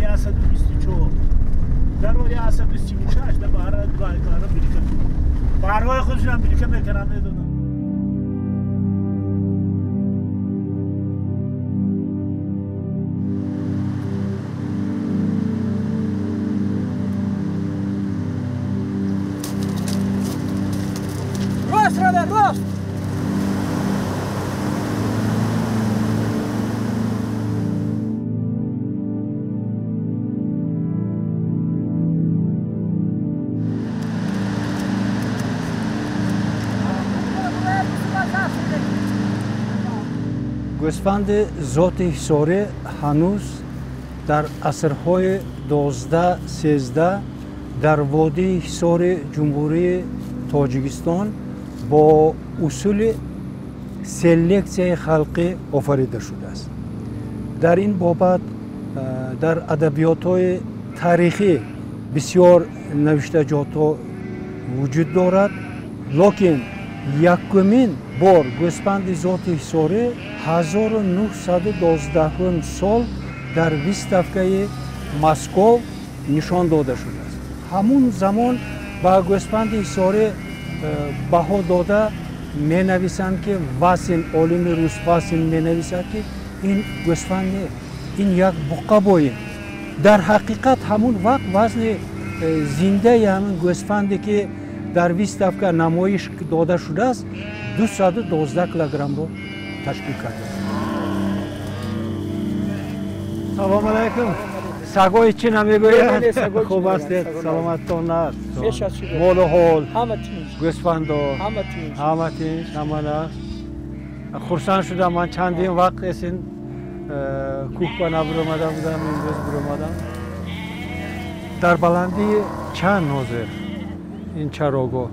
124 дар 136 дар баҳра 2 гектар билика. Барвои худшон билика мекунам медодам. Рост, Роберт, рост! Гӯсфанди зоти ҳисорӣ ҳанӯз дар асрҳои 12-13 дар водии Ҳисори Ҷумҳурии Тоҷикистон бо усули селексияи халқӣ офарида шудааст. Дар ин бобат дар адабиётҳои таърихӣ бисёр навиштаҷотҳо вуҷуд дорад, лекин якумин бор гӯсфанди зоти ҳисорӣ 1912 сол дар выставкаи Москов нишон дода шудааст. Ҳамун замон ба гӯсфанди ҳисорӣ баҳо дода менависанд, ки Васин, олими рус Васин менависад, ки ин гӯсфанд не, ин як буққа боин. Дар ҳақиқат ҳамун вақт вазни зиндаи ҳамин гӯсфанде, ки дар выставка намоиш дода шудааст, 212 килограммро ташкил кардааст. Салом алайкум. Сагои чӣ намегӯяд? Хуб ҳастед, саломаттон аст. Молу ҳол, гӯсфандо, ҳама тинч, ҳама нағз. Хурсанд шудам, ман чандин вақт эсин кӯҳба набуромада будам, имрӯз буромадам. Дар баландии чанд ҳозир ин чарогоҳ?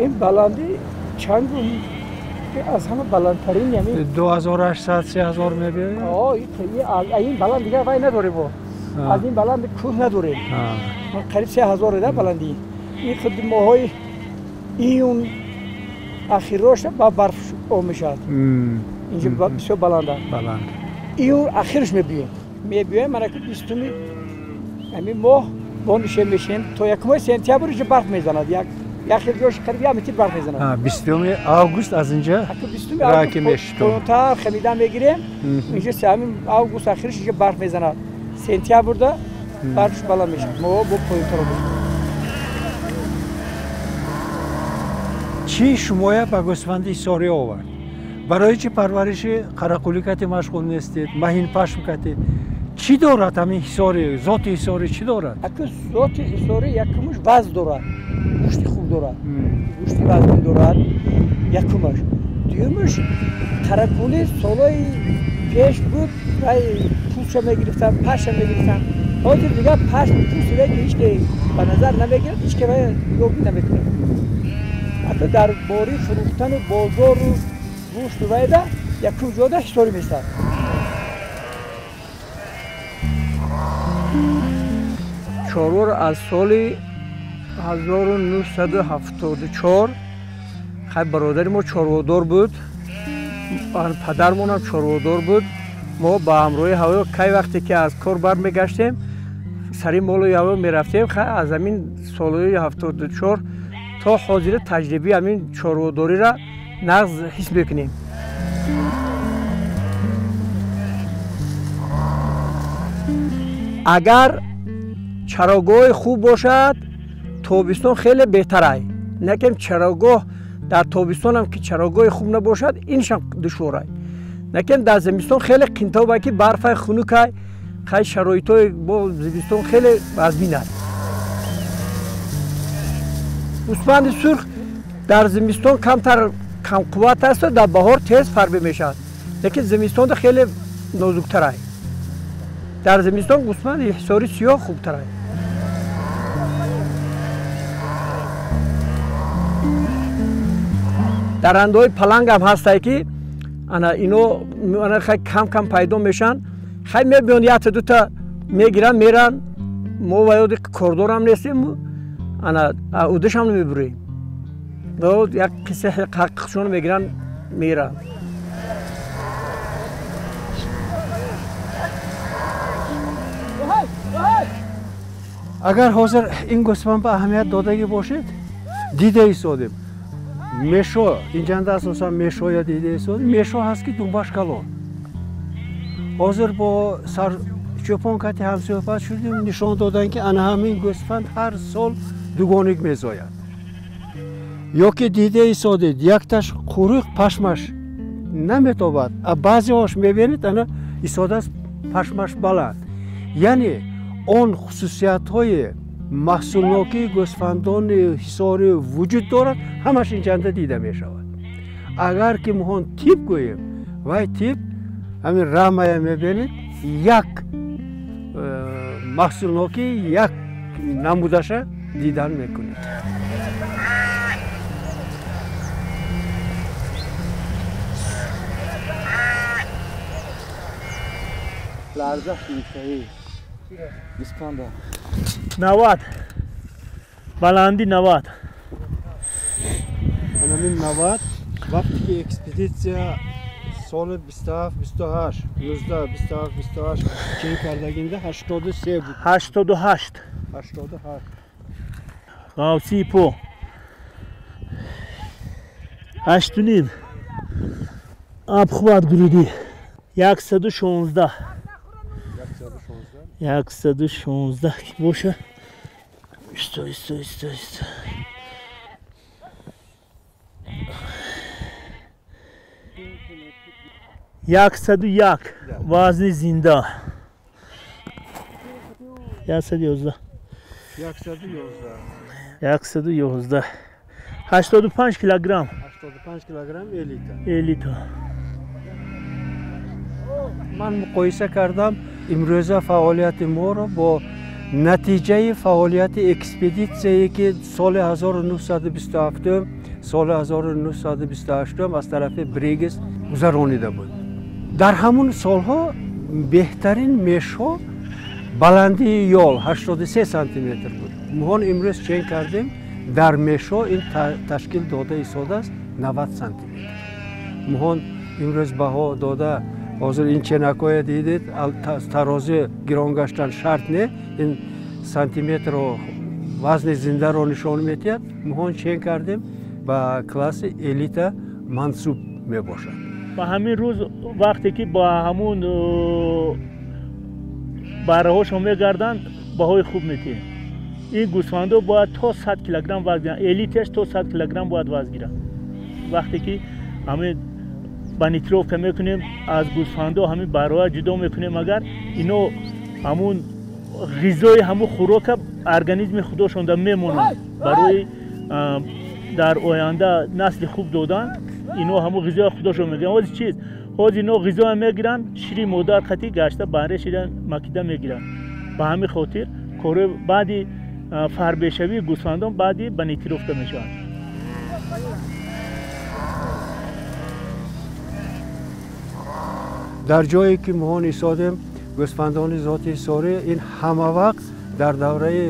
Ин баландӣ чанд аз ҳама баландтарин, яъне 2800 3000 мебиёяд? Ин баланд дигар вай надорем, аз ин баланд кӯҳ надорем. Қариб 3000 да баландӣ. Ин худ моҳҳои июн ахироша ба барф об мешавад. Инҷо бисёр баланд аст. Июн ахирш мебиёем. Мебиёем, мана ки 20-уми ҳамин моҳ бо нишем мешем то 1 сентябр инҷо барф мезанад. Як хел ҷош қариб 1 метр барф мезанад. 20 август аз инҷа раки мешитом. Поёнтар хамида мегирем. Инҷо 3 август ахирш инҷо барф мезанад. Сентябрда барфш баланд мешавад. Мо бо поёнтар мешавем. Чӣ шумоя ба гӯсфанди ҳисорӣ овард? Барои чӣ парвариши қарақулӣ кати машғул нестед, маҳинпашм кати? Чӣ дорад ҳамин ҳисорӣ, зоти ҳисорӣ чӣ дорад? Аку зоти ҳисорӣ якумаш вазн дорад, гӯшти хуб дорад, гӯшти вазнин дорад, якумаш. Дуюмаш қарақулӣ солҳои пеш буд, вай пӯстша мегирифтанд, пашша мегирифтанд. Ҳозир дигар пашм, пӯст ҳеҷ ки ба назар намегирад, ҳеҷ ки вай нигоҳ намекунад. Ҳатто дар бораи фурӯхтану бозору гӯшту вайда якум ҷода ҳисорӣ меистад. Чорвор аз соли 1974 хай бародари мо чорводор буд, падармонам чорводор буд. Мо ба ҳамроҳи ҳаво кай вақте ки аз кор бармегаштем, сари молу ҳаво мерафтем. Хай аз ҳамин солҳои 74 то ҳозира таҷрибаи ҳамин чорводориро нағз ҳис мекунем. Агар чарогоҳи хуб бошад, тобистон хеле беҳтар ай. Накем чарогоҳ дар тобистонам ки чарогоҳи хуб набошад, иншам душвор ай. Накем дар зимистон хеле қинтоб ай, ки барфай хунук ай, хай шароитҳои бо зимистон хеле вазнин аст. Гӯсфанди сурх дар зимистон камтар камқувват асту дар баҳор тез фарбе мешавад, лекин зимистонда хеле нозуктар ай. Дар зимистон гӯсфанди ҳисори сиёҳ хубтар ай. Дарандаҳои паланг ҳам ҳастай, ки ана ино ана хай кам кам пайдо мешаванд. Хай мебиёнд, якта дута мегиранд, меранд. Мо ва ёди кордорам нестем, ана удашам намебурем. Як қисса ҳаққшон мегиранд, меранд. Агар ҳозир ин гӯсфанд ба аҳамият додагӣ бошед, дида истодем. Мешо, инҷанда асосан мешоя дида истодем. Мешо ҳаст ки думбаш калон. Ҳозир бо сарчӯпон кати ҳамсӯҳбат шудем, нишон доданд ки ана ҳамин гӯсфанд ҳар сол дугоник мезояд. Ё ки дида истодед, якташ қуруқ пашмаш наметобад, а баъзеҳош мебинед, ана истодааст пашмаш баланд. Яъне он хусусиятҳои маҳсулнокии гӯсфандони ҳисорӣ вуҷуд дорад, ҳамаш инҷанда дида мешавад. Агар ки моҳон тип гӯем, вай тип ҳамин рамая мебинед, як маҳсулнокии як намудаша дидан мекунед. Ларзаш мешавӣ. 25. 90. Баланди 90. Ҳамин 90 вақте ки экспедитсия соли 27, 28, 19, 27, 28 чен кардагинда 83 буд. 88. 88. Ғавсии по. 8.5. Обхват груди. 116. 116 ки боша. Стой, стой, стой, стой. 101 вазни зинда. 111. 111. 111. 85 килограмм. 85 килограмм элита. Элита. Ман муқоиса кардам имрӯза фаъолияти моро бо натиҷаи фаъолияти экспедитсияе ки соли 1927 соли 1928 аз тарафи Бригс гузаронида буд. Дар ҳамун солҳо беҳтарин мешҳо баландии ёл 83 сантиметр буд. Моҳон имрӯз чен кардем, дар мешҳо ин ташкил дода истодааст 90 сантиметр. Моҳон имрӯз баҳо дода ҳозир ин ченакҳое дидед, тарози гирон гаштан шарт не, ин сантиметрро вазни зиндаро нишон медиҳад. Моҳон чен кардем, ба класси элита мансуб мебошад. Ба ҳамин рӯз вақте ки ба ҳамун барраҳошон мегарданд, баҳои хуб медиҳем. Ин гӯсфандо бояд то 100 килограмм вазн гиранд, элиташ то 100 килограмм бояд вазн гиранд. Вақте ки ҳамин банитровка мекунем, аз гӯсфандо ҳамин барроа ҷудо мекунем, агар ино ҳамун ғизои ҳамун хӯрока организми худошонда мемонанд, барои дар оянда насли хуб додан ино ҳамун ғизои худошон мегиранд. Ҳозир чиз? Ҳозир ино ғизоя мегиранд, шири модар қатӣ гашта баҳре шира макида мегиранд. Ба ҳамин хотир кори баъди фарбешавии гӯсфандон баъди банитровка мешаванд. Дар ҷое ки моҳон истодем, гӯсфандони зоти ҳисорӣ ин ҳама вақт дар давраи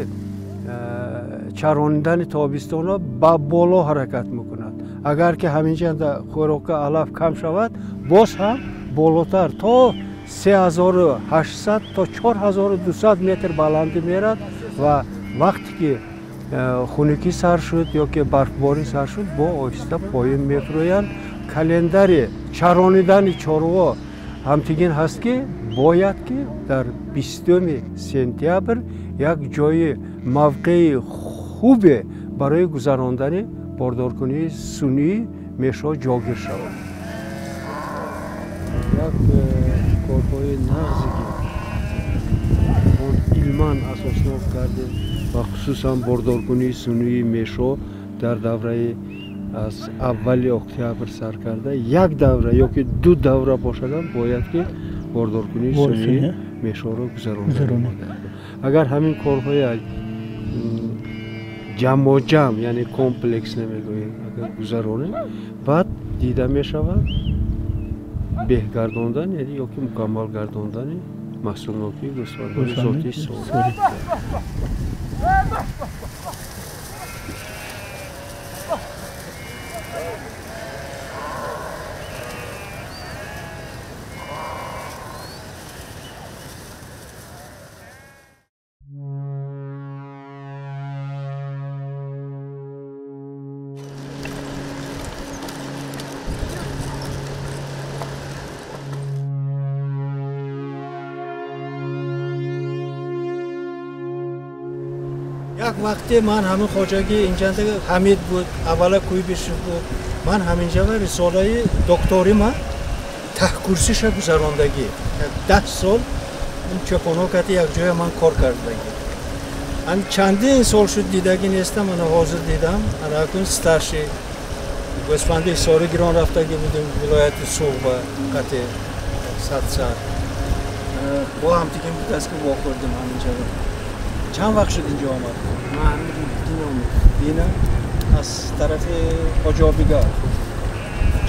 чаронидани тобистонҳо ба боло ҳаракат мекунад. Агар ки ҳаминҷанда хӯрока алаф кам шавад, боз ҳам болотар то 3800 то 4200 метр баландӣ мерад ва вақте ки хунукӣ сар шуд ё ки барфборӣ сар шуд, бо оҳиста поён мефурӯянд. Календари чаронидани чорво ҳамтигин ҳаст ки бояд ки дар 20 сентябр як ҷои мавқеи хубе барои гузарондани бордоркунии сунъии мешҳо ҷогир шавад. Як корҳои нағзе ки он илман асоснок кардем ва хусусан бордоркунии сунъии мешҳо дар давраи аз аввали октябр сар карда як давра ё ки ду давра бошадам бояд ки бордоркунии сунъии мешҳоро гузаронда. Агар ҳамин корҳои ҷамъоҷамъ, яъне комплекс намегӯем, агар гузаронем, баъд дида мешавад беҳгардондан, яъне ё ки мукаммал гардондани маҳсулнокии гӯсфандони зоти ҳисорӣ. Як вақте ман ҳамин хоҷагӣ инҷанда Ҳамид буд, аввала Куйбишев буд. Ман ҳаминҷа рисолаи докторима таҳкурсиша гузарондагӣ. 10 сол ин чопонҳо кати якҷоя ман кор кардагӣ. Ан чандин сол шуд дидагӣ нестам, ана ҳозир дидам. Ана акун старший гӯсфанди Ҳисорӣ гирон рафтагӣ будем вилояти Суғд қати садсар. Бо ҳамтигим будааст ки вохӯрдем ҳаминҷа. Чанд вақт шуд инҷо омад? Ман дин омад. Дина? Аз тарафи Хоҷобига.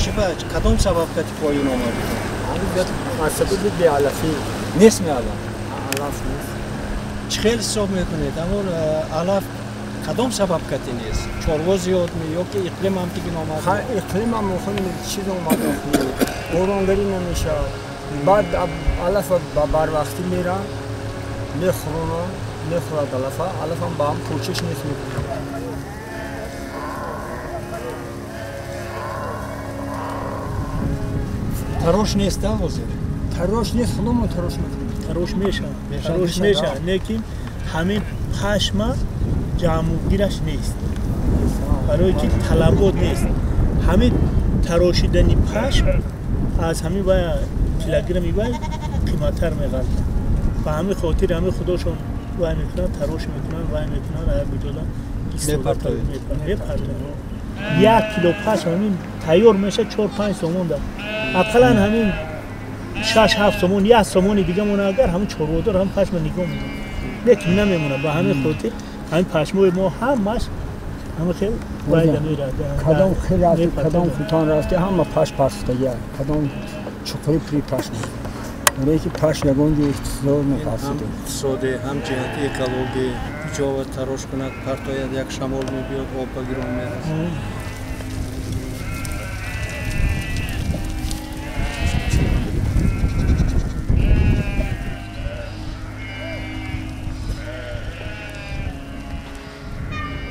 Чӣ ба кадом сабаб кати поён омад? Аз сабаби беалафӣ. Нест меалаф? Алаф нест. Чӣ хел ҳисоб мекунед? Аммо алаф кадом сабаб кати нест? Чорво зиёд ми ё ки иқлим ҳам тигин омад? Ха, иқлим ҳам охир чиз омад охир. Боронгарӣ намешавад. Баъд алаф ба барвақтӣ мерам, мехӯронам, мехӯрад алафа, алафам ба ҳам кӯчиш нест мекунад. Тарош нест, а ҳозир? Тарош нест, худамон тарош мекунем. Тарош мешавад, тарош мешавад, лекин ҳамин пашма ҷамъгираш нест. Барое ки талабот нест. Ҳамин тарошидани пашм аз ҳамин вай килограмми вай қиматтар меғалтад. Ба ҳамин хотир ҳамин худошон вай мекунанд, тарош мекунанд, вай мекунанд, аяк биҷодан мепартоянд. Мепартоянд. 1 кило пашм ҳамин тайёр мешавад 4-5 сомон да. Ақаллан ҳамин 6-7 сомон, 1 сомони дига мона агар ҳамин чорводор ҳам пашма нигоҳ медорад. Лекин намемонад. Ба ҳамин хотир ҳамин пашмои мо ҳамаш ҳамин хел вайда мерад. Кадом хел рафти, кадом хутан рафти, ҳама пашм партофтагия. Кадом чуқури пури пашм. Барое ки пашм ягон ҷо иқтисод мепарсид. Ҳам иқтисодӣ, ҳам ҷиҳати экологӣ ҷова тарош кунад, партояд, як шамол мебиёд, об ба гирон мерасад.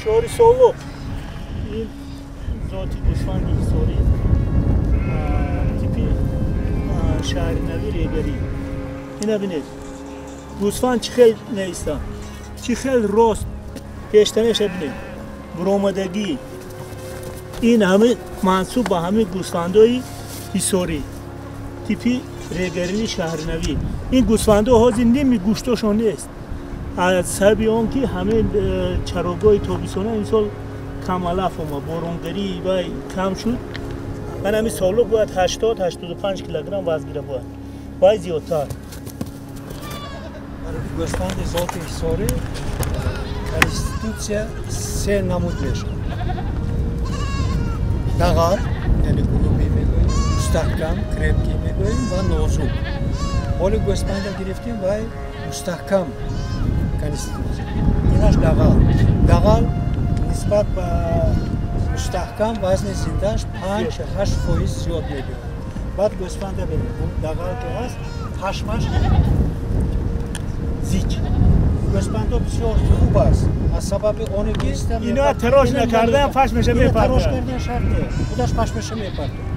Чори солуқ ин зоти гӯсфанди Ҳисорӣ типи шаҳринави регарӣ. Ина бинед, гӯсфанд чӣ хел меистад, чӣ хел рост пештанаша бинед, буромадагӣ. Ин ҳама мансуб ба ҳамин гӯсфандои Ҳисорӣ типи регарии шаҳринавӣ. Ин гӯсфандо ҳозир ними гӯштошон нест. Аз сабаби он ки ҳамин чарогоҳи тобистона имсол кам алаф омад, боронгарӣ вай кам шуд. Ман ҳамин солуқ бояд 80-85 килограмм вазн гира бояд, вай зиёдтар. Гӯсфанди зоти Ҳисорӣ конститутсия се намуд мешавад. Дағал, яъне грубӣ мегӯем, мустаҳкам, крепкий мегӯем ва нозук. Ҳоли гӯсфанда гирифтем, вай мустаҳкам конститутсия. Инаш дағал. Дағал нисбат ба мустаҳкам вазни зиндааш 5-8% зиёд мебиёд. Баъд гӯсфанда бинед, дағал ки ҳаст, пашмаш зич. Гӯсфандо бисёр хуб аст аз сабаби оне ки ино тарош накардан пашмаша мепартояд. Тарош кардан шарт нест, худаш пашмаша мепартояд.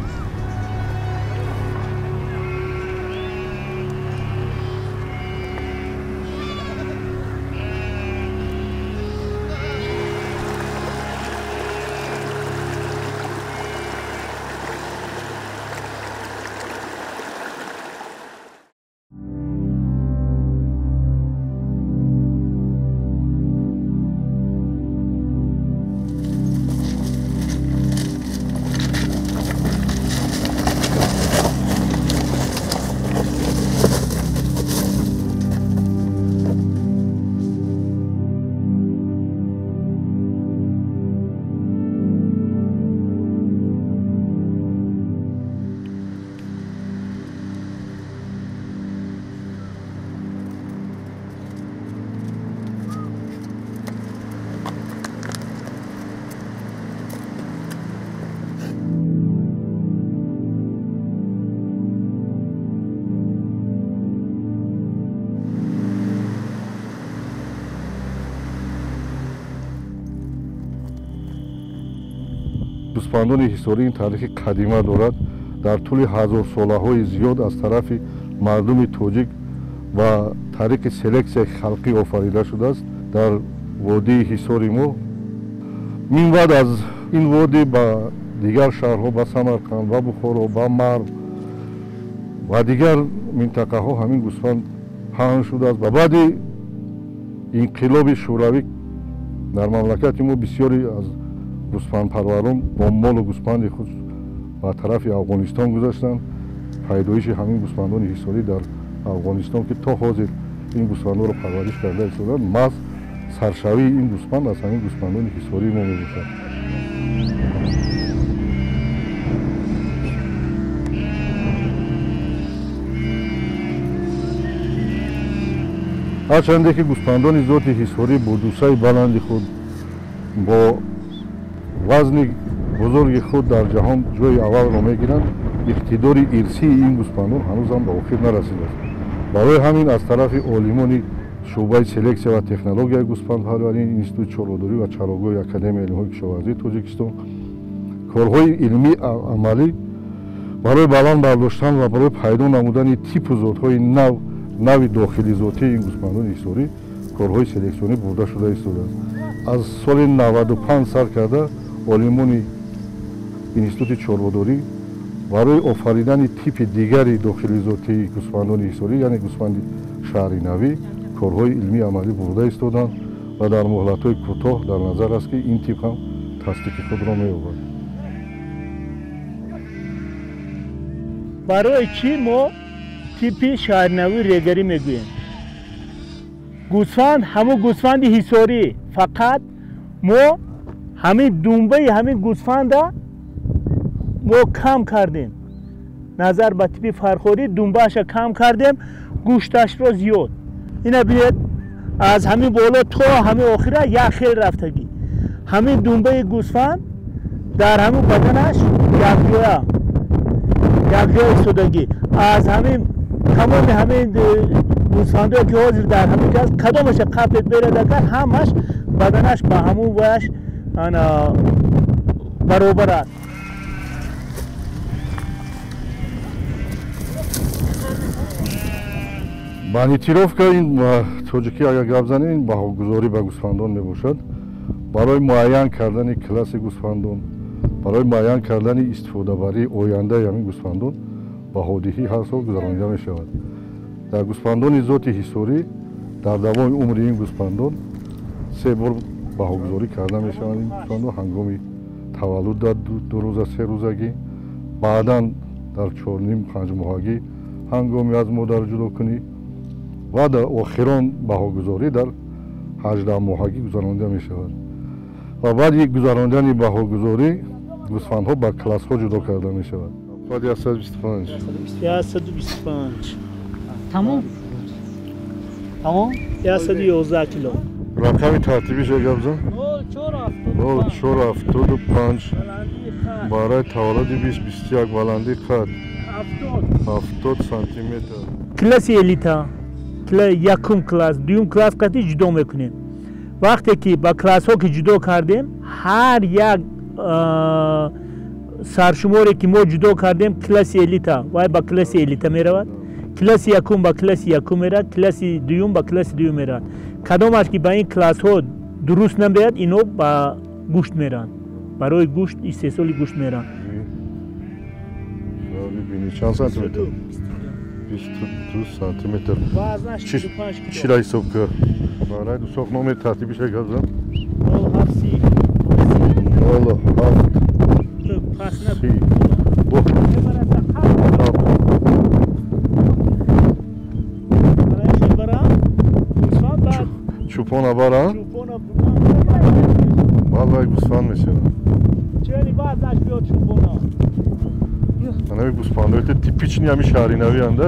Гӯсфандони Ҳисорӣ ин таърихи қадима дорад. Дар тӯли ҳазорсолаҳои зиёд аз тарафи мардуми тоҷик ва тариқи селексияи халқӣ офарида шудааст. Дар водии Ҳисори мо. Минбаъд аз ин водӣ ба дигар шаҳрҳо, ба Самарқанд, ба Бухоро, ба Марв ва дигар минтақаҳо ҳамин гӯсфанд паҳн шудааст. Ва баъди инқилоби шӯравӣ дар мамлакати мо бисёре аз гӯсфандпарварон бо молу гӯсфанди худ ба тарафи Афғонистон гузаштанд. Пайдоиши ҳамин гӯсфандони ҳисорӣ дар Афғонистон, ки то ҳозир ин гӯсфандҳоро парвариш карда истоданд, маҳз саршавии ин гӯсфанд аз ҳамин гӯсфандони ҳисории мо мебошад. Ҳарчанде ки гӯсфандони зоти ҳисорӣ бо дусаи баланди худ, бо вазни бузурги худ дар ҷаҳон ҷои аввалро мегиранд, иқтидори ирсии ин гӯсфандон ҳанӯзам ба охир нарасидааст. Барои ҳамин аз тарафи олимони шӯъбаи селексия ва технологияи гӯсфандпарварӣ, Институти чорводорӣ ва чарогоҳи Академияи илмҳои кишоварзии Тоҷикистон корҳои илмӣ амалӣ барои баланд бардоштан ва барои пайдо намудани типу зотҳои нави дохили зотии ин гӯсфандони ҳисорӣ корҳои селексионӣ бурда шуда истодааст. Аз соли 95 сар карда олимони Институти чорводорӣ барои офаридани типи дигари дохили зотии гӯсфандони ҳисорӣ, яъне гӯсфанди шаҳринавӣ, корҳои илмии амалӣ бурда истоданд ва дар муҳлатҳои кӯтоҳ дар назар аст, ки ин тип ҳам тасдиқи худро меёбад. Барои чӣ мо типи шаҳринавӣ регарӣ мегӯем? Гӯсфанд ҳамун гӯсфанди ҳисорӣ, фақат мо ҳамин думбаи ҳамин гӯсфанда мо кам кардем. Назар ба типи фархорӣ думбааша кам кардем, гӯшташро зиёд. Ина бинед, аз ҳамин боло то ҳамин охира як хел рафтагӣ. Ҳамин думбаи гӯсфанд дар ҳамин баданаш якҷоя истодагӣ. Аз ҳамин тамоми ҳамин гӯсфандое ки ҳозир дар ҳамин ҷо аст, кадомаша қафлет берад, агар ҳамаш баданаш ба ҳамун ваяш баробар аст. Бонитировка ин тоҷикӣ агар гап занем, ин баҳогузорӣ ба гӯсфандон мебошад. Барои муайян кардани класси гӯсфандон, барои муайян кардани истифодабарии ояндаи ҳамин гӯсфандон баҳодиҳӣ ҳар сол гузаронида мешавад. Дар гӯсфандони зоти ҳисорӣ дар давоми умри ин гӯсфандон 3 бор баҳогузорӣ карда мешаванд. Ин гӯсфандон ҳангоми таваллуд дар 2 рӯза 3 рӯзагӣ, баъдан дар 4.5-5 моҳагӣ ҳангоми аз модар ҷудокунӣ ва дар охирон баҳогузорӣ дар 18 моҳагӣ гузаронида мешавад. Ва баъди гузаронидани баҳогузорӣ гӯсфандҳо ба классҳо ҷудо карда мешавад. 125. 125. Тамом? Тамом? 111 кило. Рақами тартибиша гап зан? 0475. Барои таваллуди 2021, баландии қад 70 сантиметр. Класси элита, якум класс, дуюм класс қати ҷудо мекунем. Вақте ки ба классҳо ки ҷудо кардем, ҳар як саршуморе ки мо ҷудо кардем, класси элита вай ба класси элита меравад, класси якум ба класси якум меравад, класси дуюм ба класси дуюм меравад. Кадомаш ки ба ин классҳо дуруст набояд, ино ба гӯшт мераванд, барои гӯшт, истеҳсоли гӯшт мераванд. Чанд сантиметр? 22 сантиметр. Вазнаш 45 кило. Чира ҳисоб кар? Барои дусоқ номер тартибиша гап зан? 07 07 чӯпона барам? Баъд гӯсфанд мешавад. Ҳамин гӯсфандҳое типични ҳамин шаҳринавианд,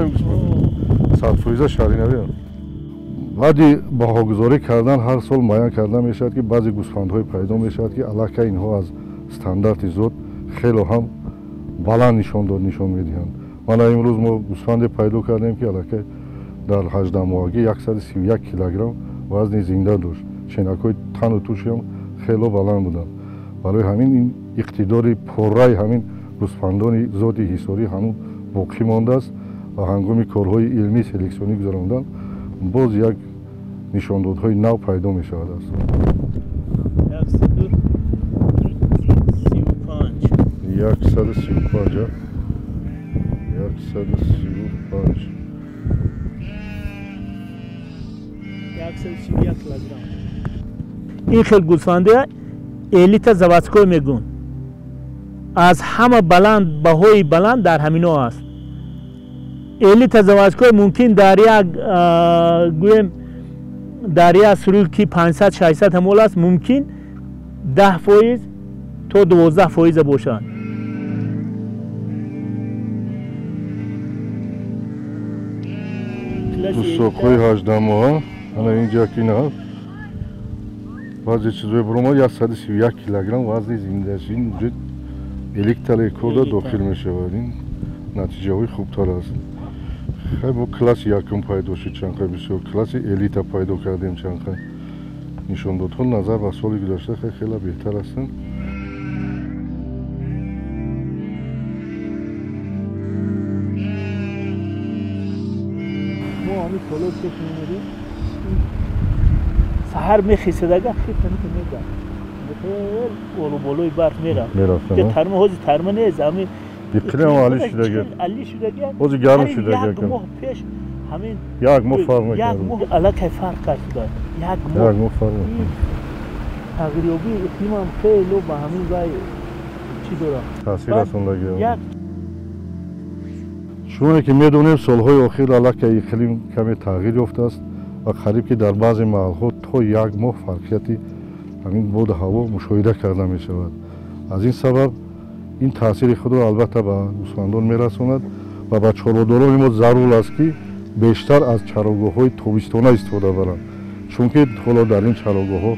100% шаҳринавианд. Баъди баҳогузорӣ кардан ҳар сол муайян карда мешавад, ки баъзе гӯсфандҳое пайдо мешавад, ки аллакай инҳо аз стандарти зот хело ҳам баланд нишон медиҳанд. Мана имрӯз мо гӯсфанде пайдо кардем, ки аллакай дар 18 моҳагӣ 131 килограмм вазни зинда дошт. Ченакҳои тану тӯшиам хело баланд буданд. Барои ҳамин ин иқтидори пурраи ҳамин гӯсфандони зоти ҳисорӣ ҳанӯз боқӣ мондааст ва ҳангоми корҳои илмии селексионӣ гузарондан боз як нишондодҳои нав пайдо мешавад аст. 135 135 131 килограмм. Ин хел гӯсфанде элита заводской мегӯн. Аз ҳама баланд баҳои баланд дар ҳамино аст. Элита заводской мумкин дар як гӯем дар як суруд ки 500-600 ҳамол аст, мумкин 10% то 12% бошад. Дусоқҳои 18 моҳа ана инҷа ки на баъзе чизҳое буромад 131 килограмм вазни зиндааш. Ин вуҷуд элита рекорда дохил мешавад. Ин натиҷаҳои хубтар аст. Хай бо класси якум пайдо шуд, чанқа бисёр класси элита пайдо кардем, чанқа нишондодҳо назар ба соли гузашта хеле беҳтар ҳастанд. Мо ҳамин солҳо пеш меомадем, саҳар мехисадага хел мега олу болои барф мерафт. Тарма ҳозир тарма нест, ҳамин иқлим али шудага, али шудага, ҳозир гарм шудага. Як моҳ пеш ҳамин як моҳ фарқ мекард, як моҳ аллакай фарқ кард шуда, як моҳ, як моҳ фарқ мекард. Тағйирёбии иқлимам хело ба ҳамин вай чӣ дорад, таъсир расондаги. Чуне ки медонем, солҳои охир аллакай иқлим каме тағйир ёфтааст ва қариб ки дар баъзе маҳалҳо то як моҳ фарқияти ҳамин боду ҳаво мушоҳида карда мешавад. Аз ин сабаб ин таъсири худро албатта ба гӯсфандон мерасонад ва ба чорводорони мо зарур аст ки бештар аз чарогоҳҳои тобистона истифода баранд, чунки ҳоло дар ин чарогоҳҳо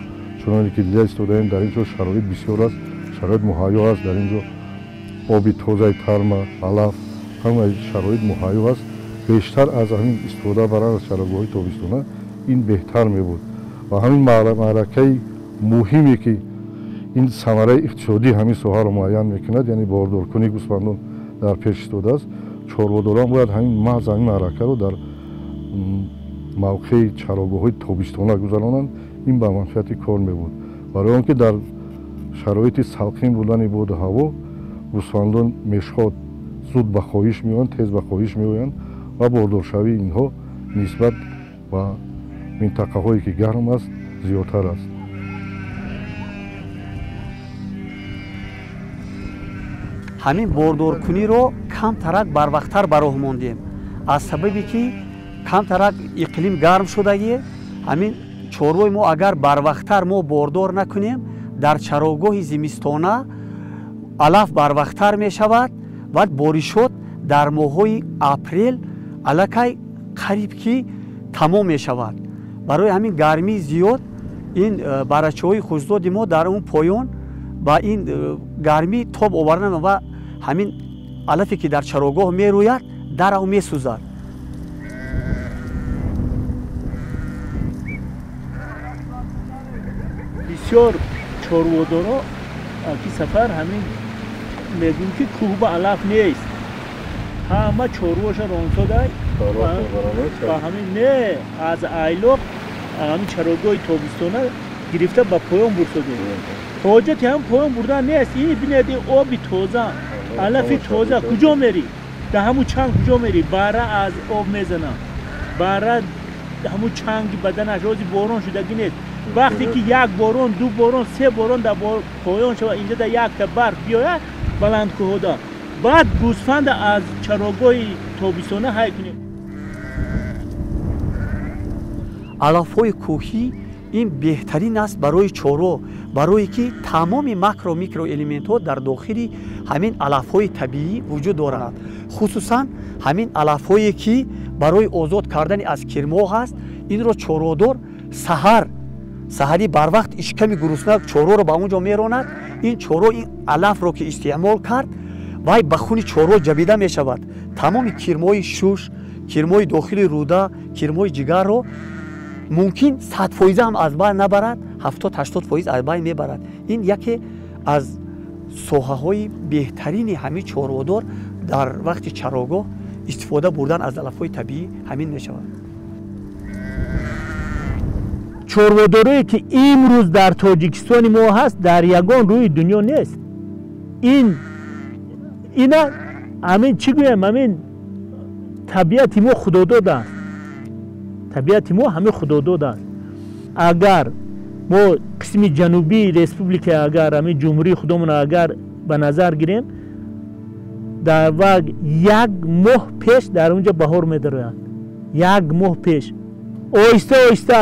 чуноне ки дида истодаем, дар ин ҷо шароит бисёр аст, шароит муҳайё аст, дар ин ҷо оби тозаи тарма, алаф, ҳамаи шароит муҳайё аст. Бештар аз ҳамин истифода баранд аз чарогоҳҳои тобистона, ин беҳтар мебуд. Ва ҳамин маъракаи муҳиме ки ин самараи иқтисодии ҳамин соҳаро муайян мекунад, яъне бордоркунии гӯсфандон дар пеш истодааст. Чорводорон бояд ҳамин маҳз ҳамин маъракаро дар мавқеи чарогоҳҳои тобистона гузаронанд. Ин ба манфиати кор мебуд, барои он ки дар шароити салқин будани боду ҳаво гӯсфандон мешход зуд ба хоҳиш меоянд, тез ба хоҳиш меоянд ва бордоршавии инҳо нисбат ба минтақаҳое ки гарм аст зиёдтар аст. Ҳамин бордоркуниро камтарак барвақттар ба роҳ мондем, аз сабабе ки камтарак иқлим гарм шудагӣ. Ҳамин чорвои мо агар барвақттар мо бордор накунем, дар чарогоҳи зимистона алаф барвақттар мешавад ва боришот дар моҳҳои апрел аллакай қариб ки тамом мешавад. Барои ҳамин гармии зиёд ин барачаҳои хушзоди мо дар он поён ба ин гармӣ тоб овардан ва ҳамин алафе ки дар чарогоҳ мерӯяд дарав месӯзад. Бисёр чорводоро ки сафар ҳамин мегӯем ки кӯҳ ба алаф нест, ҳама чорвоша ронсода ба ҳамин не аз айлоқ ҳамин чарогоҳи тобистона гирифта ба поён бурсодем. Ҳоҷати ҳам поён бурдан нест. Ин бинед, оби тоза, алафи тоза куҷо мери? Дар ҳамун чанг куҷо мери? Бара аз об мезанам, бара ҳамун чанги баданаш ҳозир борон шудагӣ нест. Вақте ки як борон, ду борон, се борон дар поён шавад, инҷа дар якта барф биёяд баландкӯҳода, баъд гӯсфанда аз чарогоҳи тобистона ҳай кунем. Алафҳои кӯҳӣ ин беҳтарин аст барои чорво, барое ки тамоми макро микроэлементҳо дар дохили ҳамин алафҳои табиӣ вуҷуд доранд. Хусусан ҳамин алафҳое ки барои озод кардани аз кирмоҳ аст, инро чорводор саҳари барвақт ишками гурусна чорворо ба он ҷо меронад. Ин чорво ин алафро ки истеъмол кард, вай ба хуни чорво ҷабида мешавад. Тамоми кирмоҳи шуш, кирмоҳи дохили рӯда, кирмоҳи ҷигарро мумкин 100% ҳам аз байн набарад, 70-80% аз байн мебарад. Ин яке аз соҳаҳои беҳтарини ҳамин чорводор дар вақти чарогоҳ истифода бурдан аз алафҳои табиӣ ҳамин мешавад. Чорводорое ки имрӯз дар Тоҷикистони мо ҳаст, дар ягон рӯи дунё нест. Ина ҳамин чӣ гӯям, ҳамин табиати мо худодод аст. Табиати мо ҳамин худодод аст. Агар мо қисми ҷанубии республика, агар ҳамин ҷумҳурии худомон агар ба назар гирем, дар вақ як моҳ пеш дар онҷо баҳор медароянд. Як моҳ пеш. Оҳиста оҳиста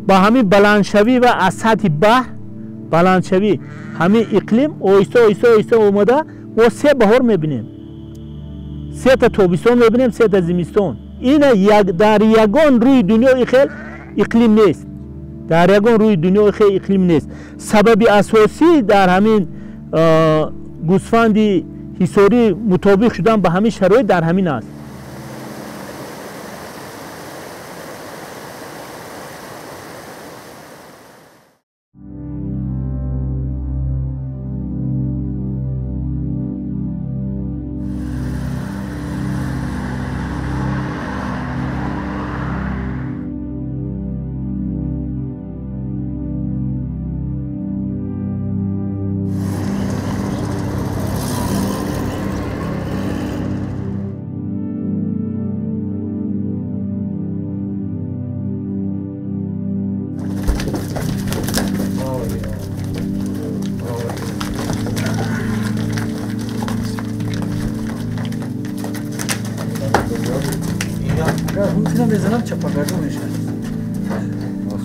ба ҳамин баландшавӣ ва аз сатҳи баҳр баландшавӣ ҳамин иқлим оҳиста оҳиста оҳиста омада мо се баҳор мебинем. Сета тобистон мебинем, сета зимистон. Ина дар ягон рӯи дунё хел иқлим нест. Дар ягон рӯи дунё хел иқлим нест. Сабаби асосӣ дар ҳамин гӯсфанди ҳисорӣ мутобиқ шудан ба ҳамин шароит дар ҳамин аст.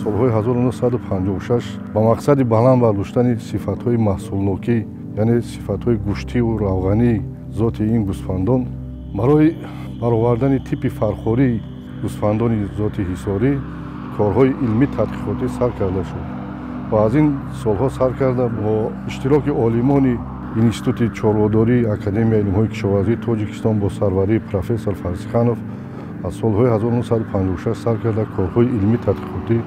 Солҳои 1956 ба мақсади баланд бардоштани сифатҳои маҳсулнокӣ, яъне сифатҳои гӯштиву равғании зоти ин гӯсфандон, барои баровардани типи фархории гӯсфандони зоти ҳисорӣ корҳои илмӣ тадқиқотӣ сар карда шуд ва аз ин солҳо сар карда бо иштироки олимони Институти чорводории Академияи илмҳои кишоварзии Тоҷикистон бо сарварии профессор Фарсиханов аз солҳои 1956 сар карда корҳои илмӣ тадқиқотӣ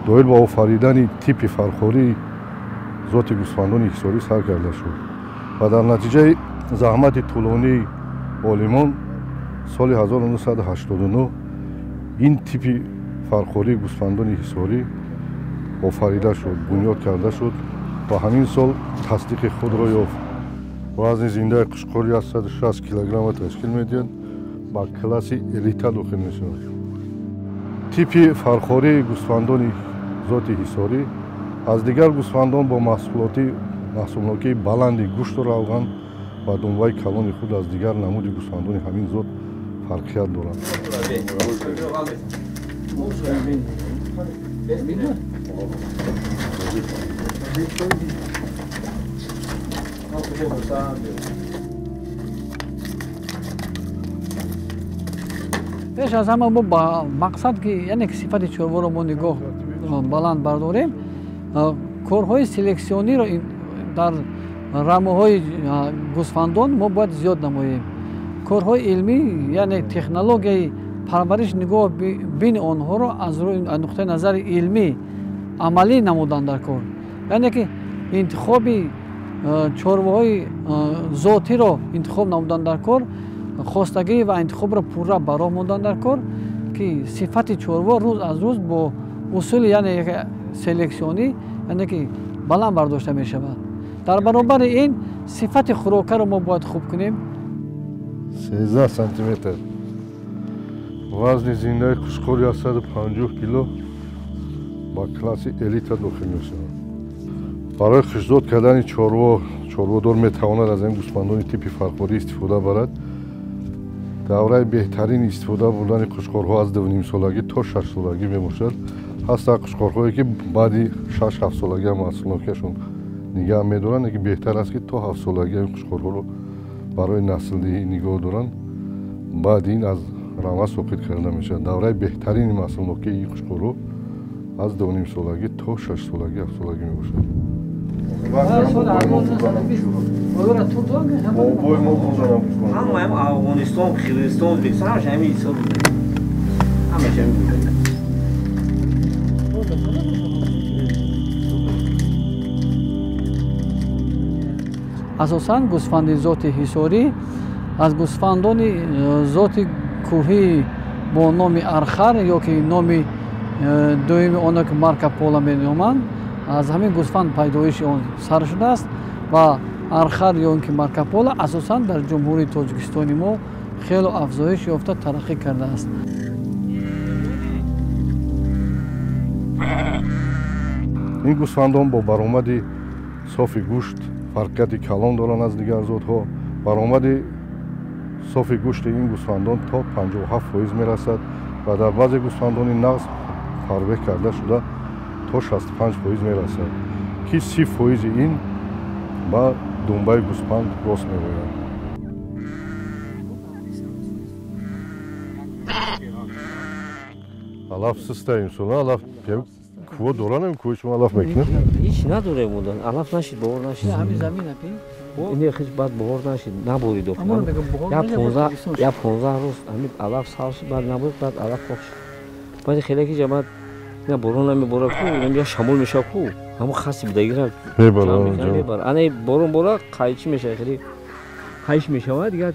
доир ба офаридани типи фархории зоти гӯсфандони ҳисорӣ сар карда шуд ва дар натиҷаи заҳмати тӯлонии олимон соли 1989 ин типи фархории гӯсфандони ҳисорӣ офарида шуд, бунёд карда шуд ва ҳамин сол тасдиқи худро ёфт. Вазни зиндаи қушқор 160 килограммро ташкил медиҳад, ба класси элита дохил мешавад. Типи фархории гӯсфандони зоти ҳисорӣ аз дигар гӯсфандон бо маҳсулнокии баланди гӯшту равған ва думбаи калони худ аз дигар намуди гӯсфандони ҳамин зот фарқият дорад. Пеш аз ҳама мо ба мақсад ки яъне ки сифати чорворо мо нигоҳ баланд бардорем, корҳои селексиониро дар рамаҳои гӯсфандон мо бояд зиёд намоем. Корҳои илмӣ яъне технологияи парвариш нигоҳ бини онҳоро аз рӯи нуқтаи назари илмӣ амалӣ намудан дар кор, яъне ки интихоби чорвоҳои зотиро интихоб намудан дар кор, хостагӣ ва интихобро пурра ба роҳ мондан дар кор, ки сифати чорво рӯз аз рӯз бо усули яъне селексионӣ яъне ки баланд бардошта мешавад. Дар баробари ин сифати хӯрокаро мо бояд хуб кунем. 13 сантиметр вазни зиндаи қушқор 150 кило ба класси элита дохил мешавад. Барои хушзод кардани чорво чорводор метавонад аз ин гӯсфандони типи фархорӣ истифода барад. Давраи беҳтарин истифода бурдани қушқорҳо аз 2,5 солагӣ то 6 солагӣ мебошад. Ҳастанд қушқорҳое ки баъди 6-7 солагӣ ҳам маҳсулнокиашон нигаҳ медоранд, лекин беҳтар аст ки то 7 солагӣ ин қушқорҳоро барои наслдиҳӣ нигоҳ доранд. Баъди ин аз рама соқит карда мешавад. Давраи беҳтарини маҳсулнокии ин қушқорҳо аз 2,5 солагӣ то 6 солагӣ, 7 солагӣ мебошад. Ҳамаам Афғонистон, Қирғизистон, Ӯзбекистон ҳамаш ҳамин ҳисоб ҳамаш ҳамин. Асосан гӯсфанди зоти ҳисорӣ аз гӯсфандони зоти кӯҳӣ бо номи архар ё ки номи Дуюми оно ки Марко Поло меноманд, аз ҳамин гӯсфанд пайдоиши он сар шудааст ва архар ё ин ки Марко Поло асосан дар Ҷумҳурии Тоҷикистони мо хело афзоиш ёфта тараққӣ кардааст. Ин гӯсфандон бо баромади софи гӯшт фарқияти калон доранд аз дигар зотҳо. Баромади софи гӯшти ин гӯсфандон то 57% мерасад ва дар баъзе гӯсфандони нағз фарбеҳ карда шуда то 65% мерасад, ки 30% ин ба думбаи гӯсфанд рост меояд. Алаф систа имсол, алаф кӯҳ доранд, кӯҳи шумо алаф мекунад? Ҳеч надорем, алаф нашид, бовар нашид. Ҳамин замин апи? Ин хич баъд бовар нашид, набурид. Я 15 рӯз ҳамин алаф сабз шуд, баъд набурид, баъд алаф хок шуд. Баъди хеле ки ҷамоат на борон намебора ку, я шамол мешава ку, ҳамон хаси бидагира мебара. Ана борон бора қайчи мешава, хеле қайш мешава, дигар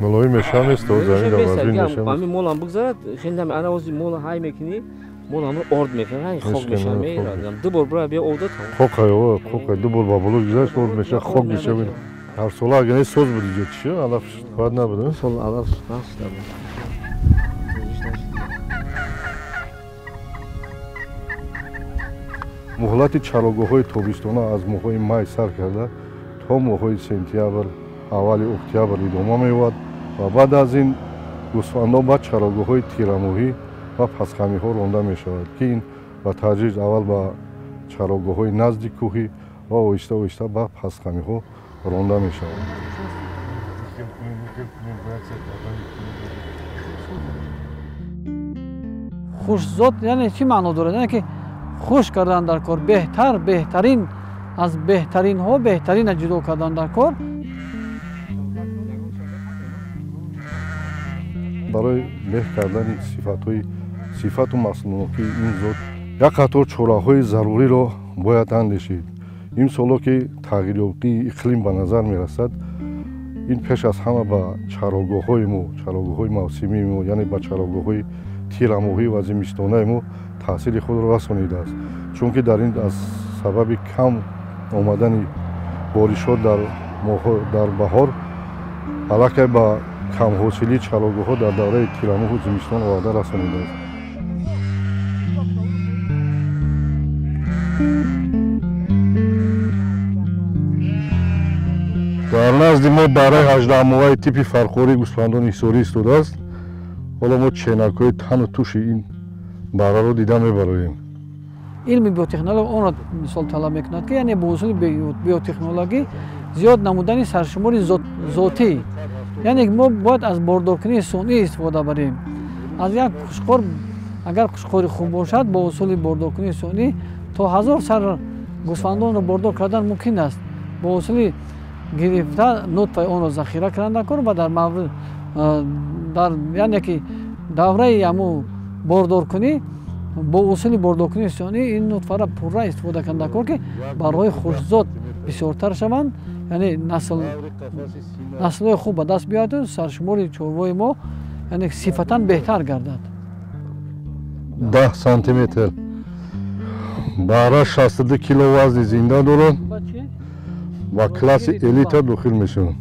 мулоим мешава, место замин вазин мешава. Ҳамин молам бигзарад, хеле ана ози мол ҳай мекунӣ, мол ҳамро орд мекунад, хок мешава, мерад. Ду бор бира бия овда там. Хок ай, хок ай, ду бор ба боло гузашт, орд мешава, хок мешава. Ҳар сола агар не соз буд иҷо чӣ, алаф бояд набуд. Сол алаф нашуда буд. Муҳлати чарогоҳҳои тобистона аз моҳҳои май сар карда то моҳҳои сентябр, аввали октябр идома меёбад ва баъд аз ин гӯсфандон ба чарогоҳҳои тирамоҳӣ ва пасхамиҳо ронда мешавад, ки ин ба тадриҷ аввал ба чарогоҳҳои назди кӯҳӣ ва оҳиста оҳиста ба пасхамиҳо ронда мешавад. Хушзот яъне чӣ маъно дорад? Яъне ки хуш кардан дар кор, беҳтар, беҳтарин аз беҳтаринҳо беҳтарина ҷудо кардан дар кор. Барои беҳ кардани сифату маҳсулнокии ин зот як қатор чораҳои заруриро бояд андешид. Имсоло ки тағйирёбии иқлим ба назар мерасад, ин пеш аз ҳама ба чарогоҳҳои мо, чарогоҳҳои мавсимии мо, яъне ба чарогоҳҳои тирамоҳӣ ва зимистонаи мо таъсири худро расонидааст. Чунки дар ин аз сабаби кам омадани боришҳо дар баҳор аллакай ба камҳосилии чарогоҳҳо дар давраи тирамоҳу зимистон оварда расонидааст. Дар назди мо барои 18-моҳаи типи фархории гӯсфандони ҳисорӣ истодааст. Ҳоло мо ченакҳои тану туши ин бараро дида мебароем. Илми биотехнология онро мисол талаб мекунад, ки яъне бо усули биотехнологӣ зиёд намудани саршумори зотӣ, яъне мо бояд аз бордоркунии сунъӣ истифода барем. Аз як қушқор, агар қушқори хуб бошад, бо усули бордоркунии сунъӣ то 1000 сар гӯсфандонро бордор кардан мумкин аст. Бо усули гирифта нутфаи онро захира кардан дар кор ва дар маврид дар яъне ки давраи ҳамун бордоркунӣ бо усули бордоркунии сунъӣ ин нутфаро пурра истифода кардан дар кор, ки барои хушзот бисёртар шаванд, яъне наслҳои хуб ба даст биёяду саршумори чорвои мо яъне сифатан беҳтар гардад. 10 сантиметр бара 62 кило вазни зинда дорад ва класси элита дохил мешавад.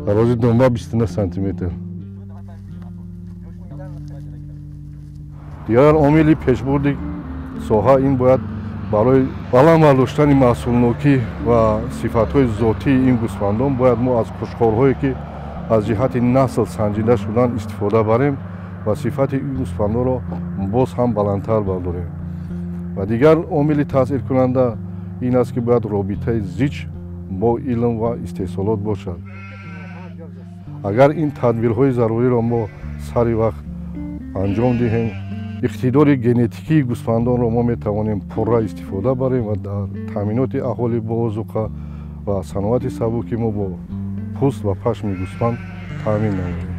Дарози думба 29 сантиметр. Дигар омили пешбурди соҳа ин бояд барои баланд бардоштани маҳсулнокӣ ва сифатҳои зотии ин гӯсфандон бояд мо аз қушқорҳое ки аз ҷиҳати насл санҷида шудан истифода барем ва сифати ин гӯсфандонро боз ҳам баландтар бардорем. Ва дигар омили таъсиркунанда ин аст ки бояд робитаи зич бо илм ва истеҳсолот бошад. Агар ин тадбирҳои заруриро мо сари вақт анҷом диҳем, иқтидори генетикии гӯсфандонро мо метавонем пурра истифода барем ва дар таъминоти аҳолӣ бо озуқа ва саноати сабуки мо бо пӯст ва пашми гӯсфанд таъмин намоем.